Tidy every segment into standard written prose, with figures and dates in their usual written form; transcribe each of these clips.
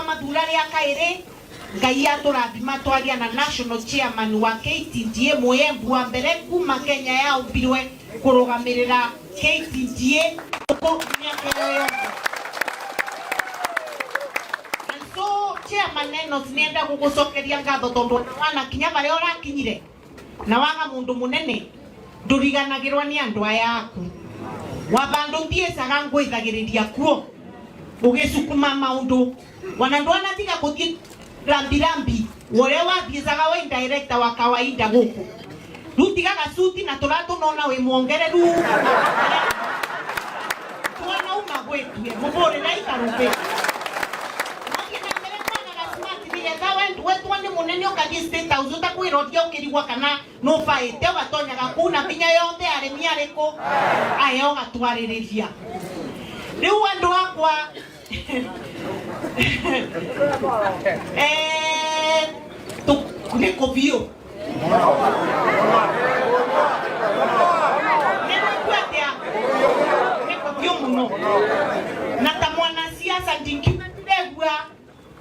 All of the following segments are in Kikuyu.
Twamathuura rĩa kaĩrĩ, Ngai atũrathima twagia na national chairman wa KTDA Mũyembu wa mbere kuma Kenya yaũmbirwe kũrũgamĩrĩra KTDA gũkũ mĩaka ĩyo yothe. And so chairman Enos nĩenda gũgũcokeria ngatho tondũ ona wanakinya barĩa ũrakinyire na waga mundu munene nduriganagirwa ni andu aya aku wa bandu ntiecaga ngwithagiriria kuo ugicukuma maundu wana ndwanatiga kuthie rambi rambi uria wathiecaga wi director wa kawaida guku riu tigaga suti na turatu nona wi mwongereru twanauma gwitue muburire ikarumbi Nothiĩ na mbere kwagaga smart nĩgetha wetwo nĩ mũnene ũkathiĩ State House ũtakwĩroria ũkĩrigwa kana nũbaĩte ũgatonyaga kũu na binya yothe arĩmi arĩkũ aya ũgatwarĩrĩria rĩu andũ akwa nĩ kũbiũ nĩ kũigua atĩa nĩ kũbiũ mũno na ta mwanasiasa ndingiuga ndiregua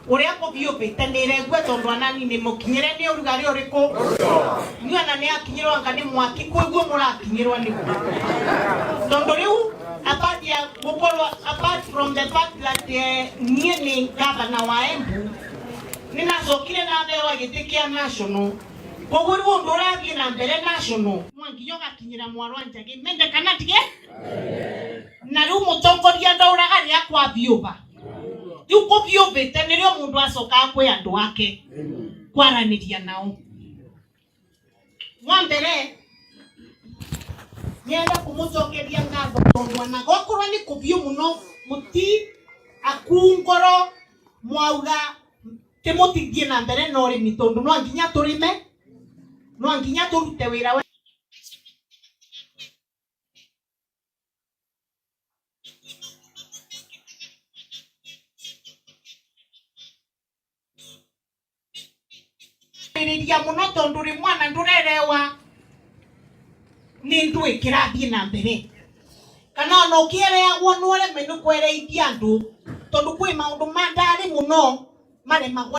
uria kũbiũbĩte nĩregua tondũ anani nĩ mũkinyĩre nĩ ũrugarĩ ũrĩkũ inyuĩ ana nĩ akinyĩrwo anga nĩ mwaki kwĩguo mũrakinyĩrwo nĩguo tondũ rĩu apart ya gũkorwo apart from the fact that niĩ nĩ gavana wa Embu nĩnacokire nathewa gĩtĩ kĩa national koguo rĩu ũndũ ũrathiĩ na mbere national mwanginya ũgakinyĩra mwarwa Njagĩ mende kana ndige na rĩu mũtongoria ndaũraga rĩrĩa kwabiũba rĩu kũbiũbĩte nĩrĩo mũndũ acokaga kwĩ andũ ake kwaranĩria nao wa mbere nĩenda kũmũcokeria ngatho tondũ ona gwakorwo nĩ kũbiũ mũno mũti aku ngoro mwauga ti mũtithiĩ na mbere na ũrĩmi tondũ no nginya tũrĩme no nginya tũrute wĩra we rĩria mũno tondũ rĩ mwana ndũrerewa nĩ ndũĩ kĩrathiĩ na mbere kana ona ũkĩereagwo nĩ ũreme nĩ kwereithia andũ tondũ kwĩ maũndũ ma ndarĩ mũno maremagwo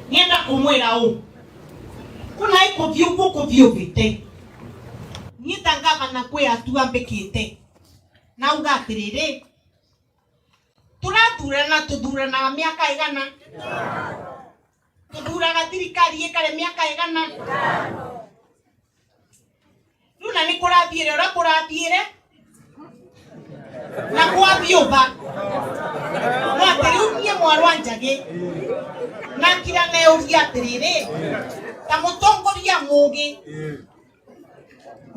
Nienda kumwira ũ kuna ikuthi ũguo kũthiũthĩte niĩ ta ngavana kwĩ atua mbĩkĩte na uga atĩrĩrĩ tũrathurana tũthuranaga mĩaka ĩgana tũthuraga thirikari ĩkare mĩaka ĩgana rĩu na nĩ kũrathiĩre ũrĩa kũrathiĩre na kwathiũba no atĩ rĩu niĩ mwarwa Njagĩ na kira neuria atĩrĩrĩ ta mũtongoria mũgĩ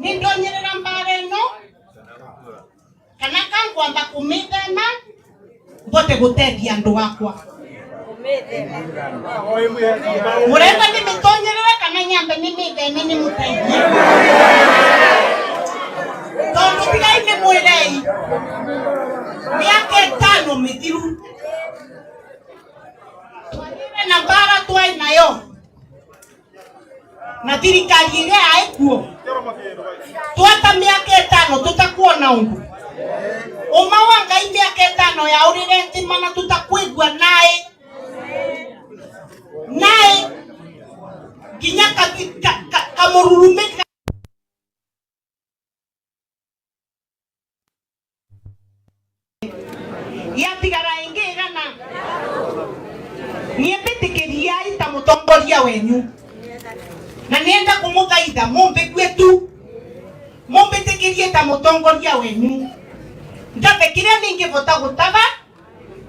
nĩ ndonyerera mbara ĩno kana kangwamba kũmĩthema mbote gũteithia andũ akwa mũrenda nĩmĩtonyerere kana nyambe nĩmĩtheme nĩmũteithie tondũ tigai nĩmwĩrei mĩaka ĩtano mĩthiru twagĩre na mbara twaĩ nayo na thirikari ĩrĩa yaĩ kuo twata mĩaka ĩtano tũtakuona ũndũ ũma wa Ngai mĩaka ĩtano yaũrĩre nthima na tũtakwĩgua naĩ naĩ nginya kamũrurumĩ yatigara ĩngĩ ĩgana niĩ mbĩtĩkĩriai ta mũtongoria wenyu na nĩenda kũmũthaitha mũmbĩkue tu mũmbĩtĩkĩrie ta mũtongoria wenyu ndathe kĩrĩa ningĩbota gũtaba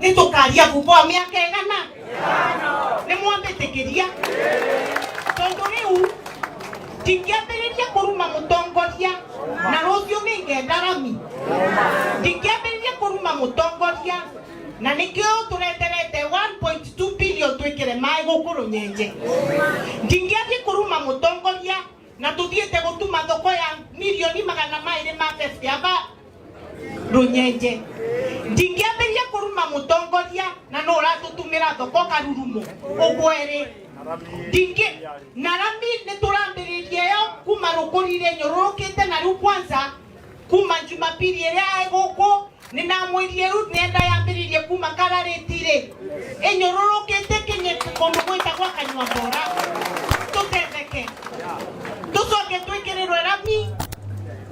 nĩ tũkaria thutha wa mĩaka ĩgana nĩ mwambĩtĩkĩria tondũ rĩu ndingĩambĩrĩria kũruma mũtongoria na rũciũ nĩ ngenda rami ndingĩambĩrĩria kũruma mũtongoria na nĩkĩo tũreterete 1.2 billion twĩkĩre maĩ gũkũ rũnyenje ndingĩathiĩ kũruma mũtongoria na tuthiĩte gũtuma thoko ya milioni magana maĩrĩ ma 50 aba rũnyenje ndingĩambĩrĩria kũruma mũtongoria na no thoko karurumo ugwere ndingi na rami ni turambiririe yo kuma rukurire nyororokite na riu kwanza kuma Jumapili iria iguku ni namwirie riu nenda yambiririe kuma kararitire inyororokite kinye kundu gwitagwa kanyua mbora tutetheke tucoke twikirirwe rami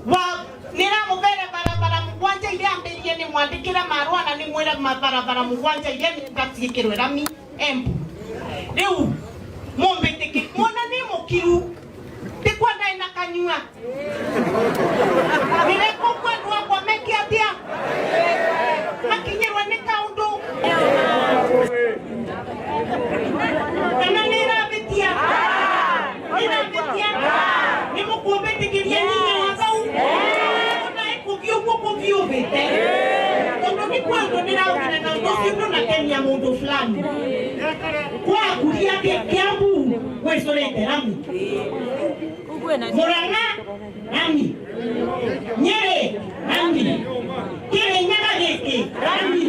wa niramubere barabara mugwanja iria ambirie ni mwandikire marua na ni mwire barabara mugwanja iria nĩbatiĩkĩrwe rami Embu riu mumbitiki mwona ni mukiru tikwa ndai na kanyua nirekũkua andũ akwa meke atia makinyĩrwe nĩ kaũndũ kana nĩ ĩrabĩtia ĩrabĩtia nĩ mũkũmbĩtĩkĩria nyinya wa bau ona ĩkũthiĩ ũguo kũthiũbĩte tondũ nĩ kwa ũndũ ndĩraugire na ũndũ ũcio ndũnakenia mũndũ fulani kwakuria Kiambu gwicurite rami Murang'a rami Nyeri rami Kirinyaga giki rami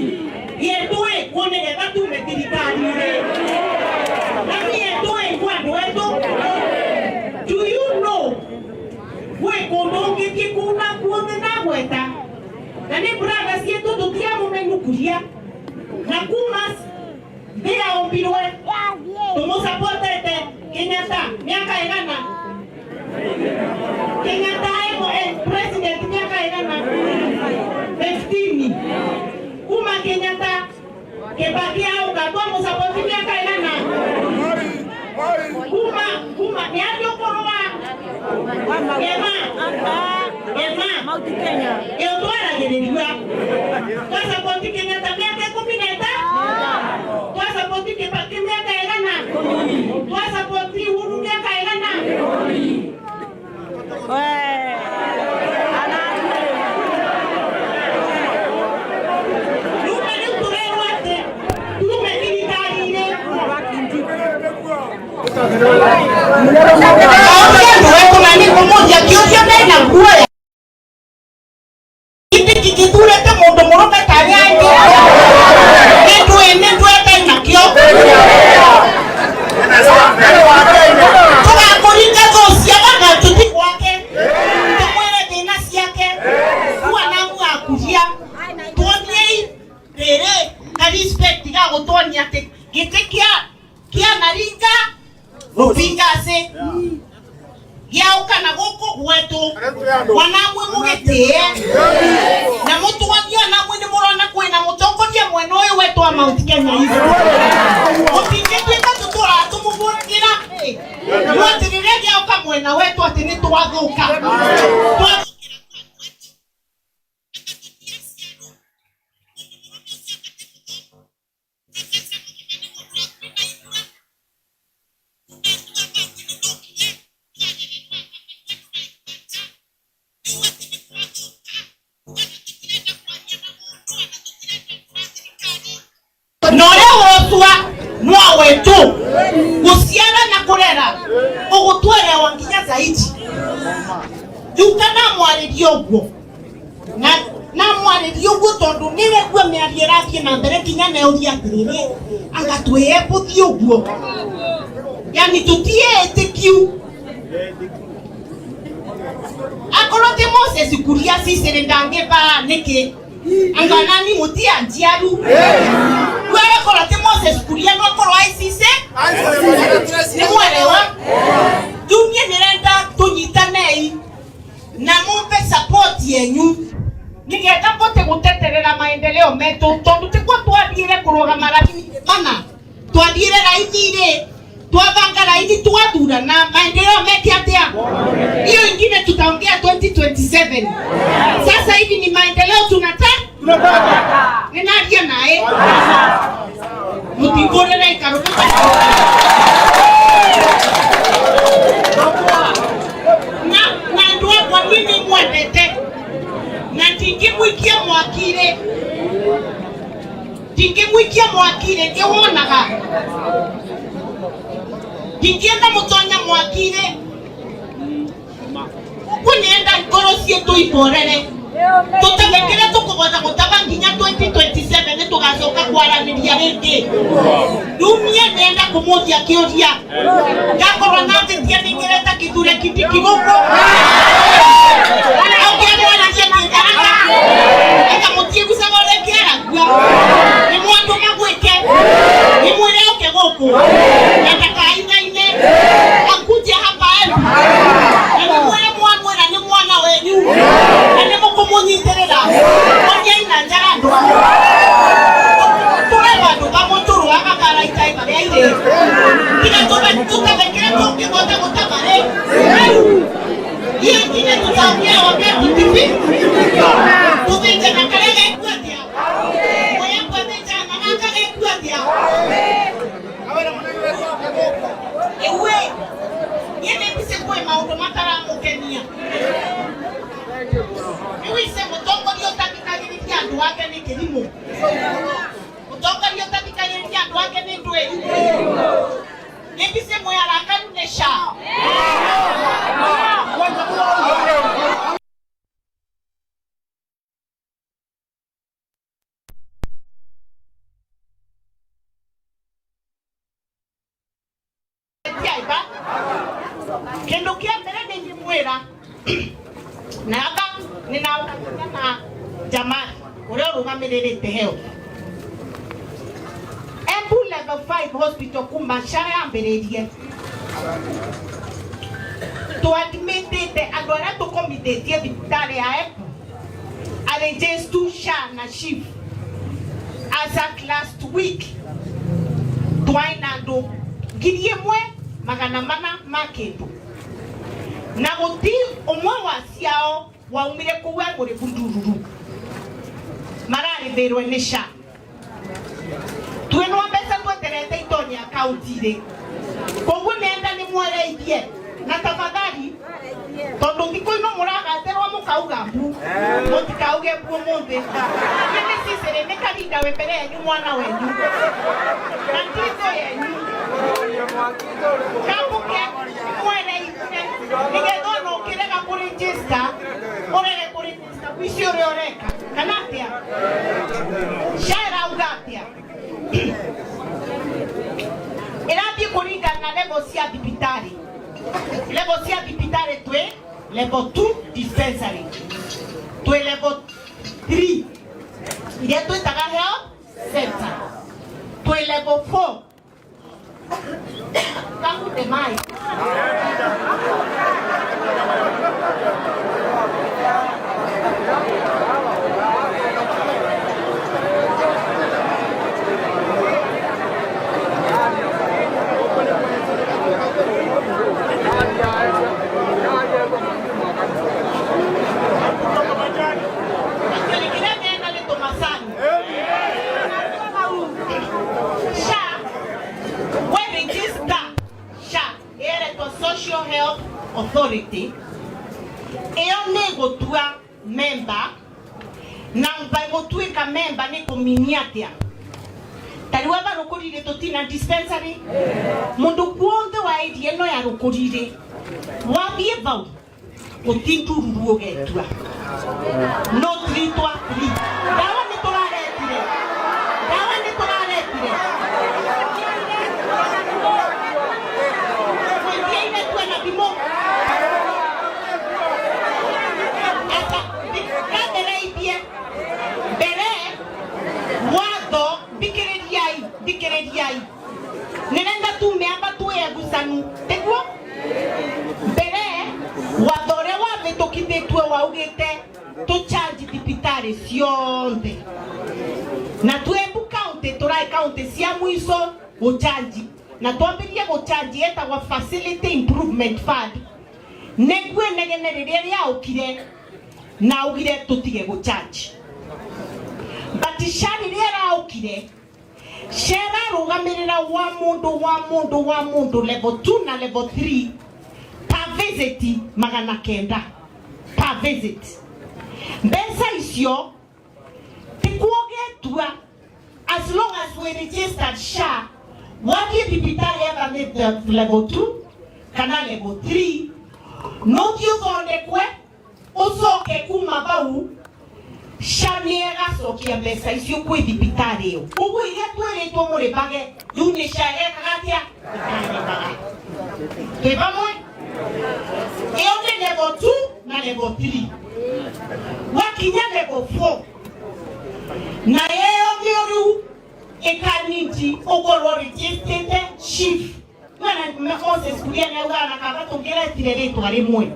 yetu ĩkuo nĩgetha tume thirikari-rĩ rami yetu ĩkuo andũ etũ. Do you know gwĩ kũndũ ũngĩthiĩ kuna kuothe ndagweta na nĩ brother cietũ tũtiramũmenukuria na kuma ndĩraũmbirwe tũmũsapotete Kenyatta miaka ĩgana Kenyatta president miaka ĩgana 15 kuma Kenyatta Kibaki auka twamũsapoti miaka ĩgana kuma kuma nĩ arĩ ũkũrũ wa Ema Ema ĩyo twaragĩrĩria twasapoti Kenyatta miaka 15 twasapoti Kibaki miaka ĩgana twasapoti Uhuru miaka ĩgana. Rume rĩu tũrerwo atĩ tume thirikari-inĩ. Andũ na nĩ kũmũria kĩũria mena guoya gĩtĩ gĩthurĩte mũndũ mũrũme ta arĩa angĩ nĩ ndwetaine nakĩo tũgakũringa thũ cia gagatũthi gwake tũmwĩre thĩna ciake rĩu anamuakuria tuoniei rĩrĩ ka respect ga gũtuonia atĩ gĩtĩ kĩa Naringa Rubingasi gĩaũka na gũkũ gwetũ wanamwe mũgĩtĩe na mũtuonie onamwe nĩ mũrona kwĩna mũtongoria mwena ũyũ wetũ wa Mount Kenya East mũtingĩtuĩka tũtũraga tũmũbũragĩra no atĩ rĩrĩa gĩaũka mwena wetũ atĩ nĩ twathũka na ũrĩa wotwa no wetu guciara na kurera ugutwerewa nginya zaidi riu kana mwarĩrie ũguo na namwarĩrie ũguo tondũ nĩregua mĩario ĩrathiĩ na mbere nginya neuria atĩrĩrĩ anga twĩembũthiĩ ũguo yani tũtiĩtĩkiu akorwo ti Moses kuria Sisiri ndangĩbaa nĩkĩ anga nani mutia njiaru wewe ti Moses kuria no akorwo aicise ni mwerewa riu niĩ nĩrenda tũnyitanei na mumbe support yenyu nigetha mbote guteterera maendeleo metu tondu tikuo twathiire kurugama raini mana twathiire raini-rĩ twabanga raini twathurana maendeleo meke atia hiyo ingine tutaongea 2027. Sasa hivi ni maendeleo tunataka ninaria nae mutingurire ikaru na andu akwa niĩ nĩ mwendete na ndingĩmũikia mwaki-rĩ ndingĩmũikia mwaki-rĩ ndĩwonaga ndingĩenda mũtonya mwaki-rĩ ũguo nĩenda ngoro ciitũ iborere Tũtebe kĩrĩa tũkũhota gũtaba nginya 2027 nĩ tũgacoka kwaranĩria rĩngĩ. Rĩu niĩ nĩenda kũmũria kĩũria, ngakorwo na thĩtia nĩingĩrĩte Kithure Kindiki gũkũ ũngĩamwarĩria kĩngereza eka mũtiĩgucaga ũrĩa ngĩaragua nĩ mwatũma gwĩke nĩ mwĩre oke gũkũ na ndakainaine akuje hapa Embu na nĩ mwĩre mwamwĩra nĩ mwana wenyu na nĩ mũkũmũnyitĩrĩra oniai na njara andũ tũre vandũ vamwe tũrũaga karaita marĩa irĩ tiga tũtebe kĩrĩa tũngĩhota gũtaba rĩ rĩu hiyo ingine tutaongea wakati tivi tũthĩnje na karĩa gekua atĩa ũrĩa kwathĩnja na gaka gekua atĩa iwe niĩ nĩ mbice kwĩ maũndũ mataramũkenia rĩu ice mũtongoria ũtathikagĩrĩria andũ ake nĩ kĩrimũ mũtongoria ũtathikagĩrĩria andũ ake nĩ ndwĩ nĩ mbice mwĩ arakaru nĩ SHA. Tiaiba kindu kia mbere nĩ ngĩmwĩra na anga nĩ na Jamal ũrĩa ũrũgamĩrĩrĩte health Embu level 5 hospital kuma SHA yambĩrĩrie twadmitĩte andũ arĩa tũkomitĩtie thibitarĩ ya Embu arranges to SHA na SHIF as at last week twaĩ na andũ 1400 ma kĩndũ na gũti ũmwe wa ciao waumire kũu egũrĩbu ndururu mararĩthĩrwe nĩ SHA twĩnwa mbeca tweterete itonye akaunti-rĩ koguo nenda nĩ mwereithie na tafadhali tondu thikũ ino mũragaterwo mũkauga mbu mũtikauge mbu ũmũthĩ niĩ nĩ cicĩrĩ nĩ karinda wĩ mbere yenyu mwana wenyu na nditũ yenyu kambuke mwereithie nĩgetha ona ũkĩrega kũregister ũrege kũregister wici ũrĩa ũreka kana atĩa SHA ĩrauga atĩa ĩrathiĩ kũringana na level cia thibitarĩ level cia thibitarĩ twĩ level 2 dispensary twĩ level 3 iria twĩtaga health center twĩ level 4 kangude mai Kĩrĩa ngenda nĩ tũmacani SHA we register SHA ĩretwo Social Health Authority ĩyo nĩ gũtua member na by gũtuĩka member nĩ kũminia atĩa ta rĩu aba rũkũrire tũtina dispensary mũndũ guothe wa area ĩno ya rũkũrire wathiĩ vau gũti ndururu ũgetua no 3 twa 3 ndawa nĩ tũraretire ndawa nĩ tũraretire mwĩthiaire tue na thimũ ata kambereithie mbere watho thikĩrĩriai thikĩrĩriai nĩrenda tume amba twĩegucanu tiguo mbere watho ũrĩa wavĩtũkithĩtue waugĩte tũcharge thibitarĩ ciothe na twĩ Embu county tũraĩ county cia mũico gũcharge na twambĩrĩrie gũcharge ĩtagwo facility improvement fund nĩguo inegene rĩrĩa rĩaũkire na augire tũtige gũcharge but SHA rĩrĩa ĩraũkire SHA ĩrarũgamĩrĩra wa mũndũ wa mũndũ wa mũndũ level 2 na level 3 per visit 900 per visit mbeca icio tikuogetua as long as we registered SHA wathiĩ thibitarĩ etha nĩ level 2 kana level 3 no thiĩ ũthondekwe ũcoke kuma vau SHA nĩ ĩgacokia mbeca icio kwĩ thibitarĩ ĩyo. Koguo iria twĩrĩtwo mũrĩbage rĩu nĩ SHA ĩgekaga atĩa? Ĩkarĩbaga. Twĩ vamwe? Ĩyo nĩ level 2 na level 3. Wakinya level 4 na ĩyo nĩyo rĩu ĩkanindi ũkorwo registered chief mwana Moses Kuria nĩ augaga na kaba tũngĩretire rĩtwa rĩmwe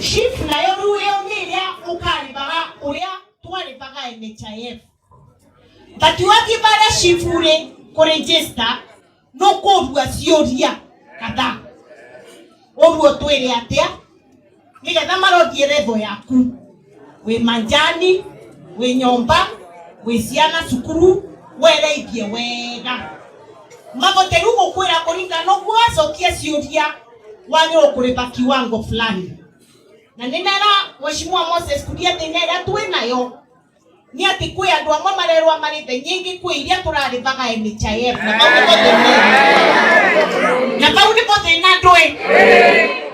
chief nayo rĩu ĩyo nĩ ĩrĩa ũkarĩbaga ũrĩa twarĩbaga NHIF but wathiĩ barĩa chief rĩ kũregister no kũrua ciũria kadhaa ũruo twĩre atĩa nĩgetha marothiĩ level yaku wĩ manjani wĩ nyomba wĩ ciana cukuru wereithie wega magote rĩu gũkwĩra kũringana na ũguo wacokia ciũria wagĩrĩirwo kũrĩba kiwango fulani na nĩ nera Mheshimiwa Moses Kuria thĩna ĩrĩa twĩ nayo nĩ atĩ kwĩ andũ amwe marerwo marĩte nyingĩ kwĩ iria tũrarĩbaga NHIF na bau nĩbo thĩna na bau nĩbo thĩna ndũĩ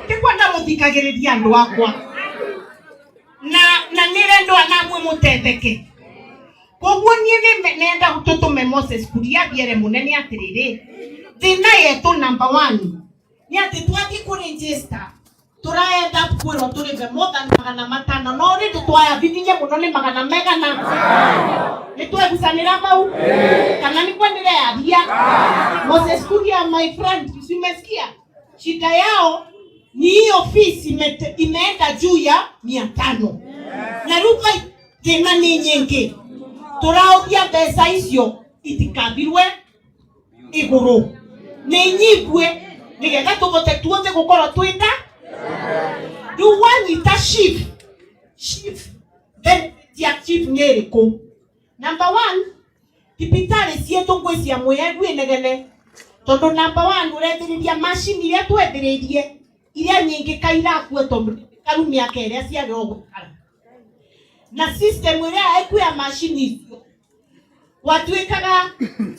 ndikwenda mũthikagĩrĩria andũ akwa na na nĩrendwo anamwe mũtetheke koguo niĩ nĩ nenda tũtũme Moses Kuria athiere mũnene atĩrĩrĩ thĩna yetũ number one nĩ atĩ twathiĩ kũregister tura end up kwirwo turive more than 500 no already twaya thithinye muno ni magana megana ni twegucanira vau kana ni kwenderearia Moses Kuria my friend umesikia shida yao ni hiyo fees imeenda juu ya 500 na riu thina ni nyingi turauria mbeca icio itikathirwe iguru ni nyibwe nigetha tuvote tuothe gukorwo twinda riu wanyita chief chief benefit ya chief ni iriku number one thibitari cietu ngwi cia mwĩendu inegene tondu number one urethiriria macini iria twethiririe iria nyingi kairakue tondu karu miaka iria ciagĩrĩirwo gũikara na system iria ĩkuo ya macini icio gwatuĩkaga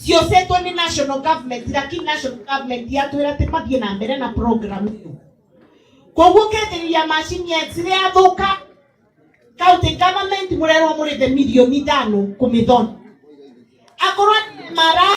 ciocetwo nĩ national government lakini national government yatwĩra atĩ mathiĩ na mbere na program ĩyo koguo kethĩrĩria macini ya x-ray yathũka county government mũrerwo mũrĩhe 5 milioni kũmĩthondeka akorwo mara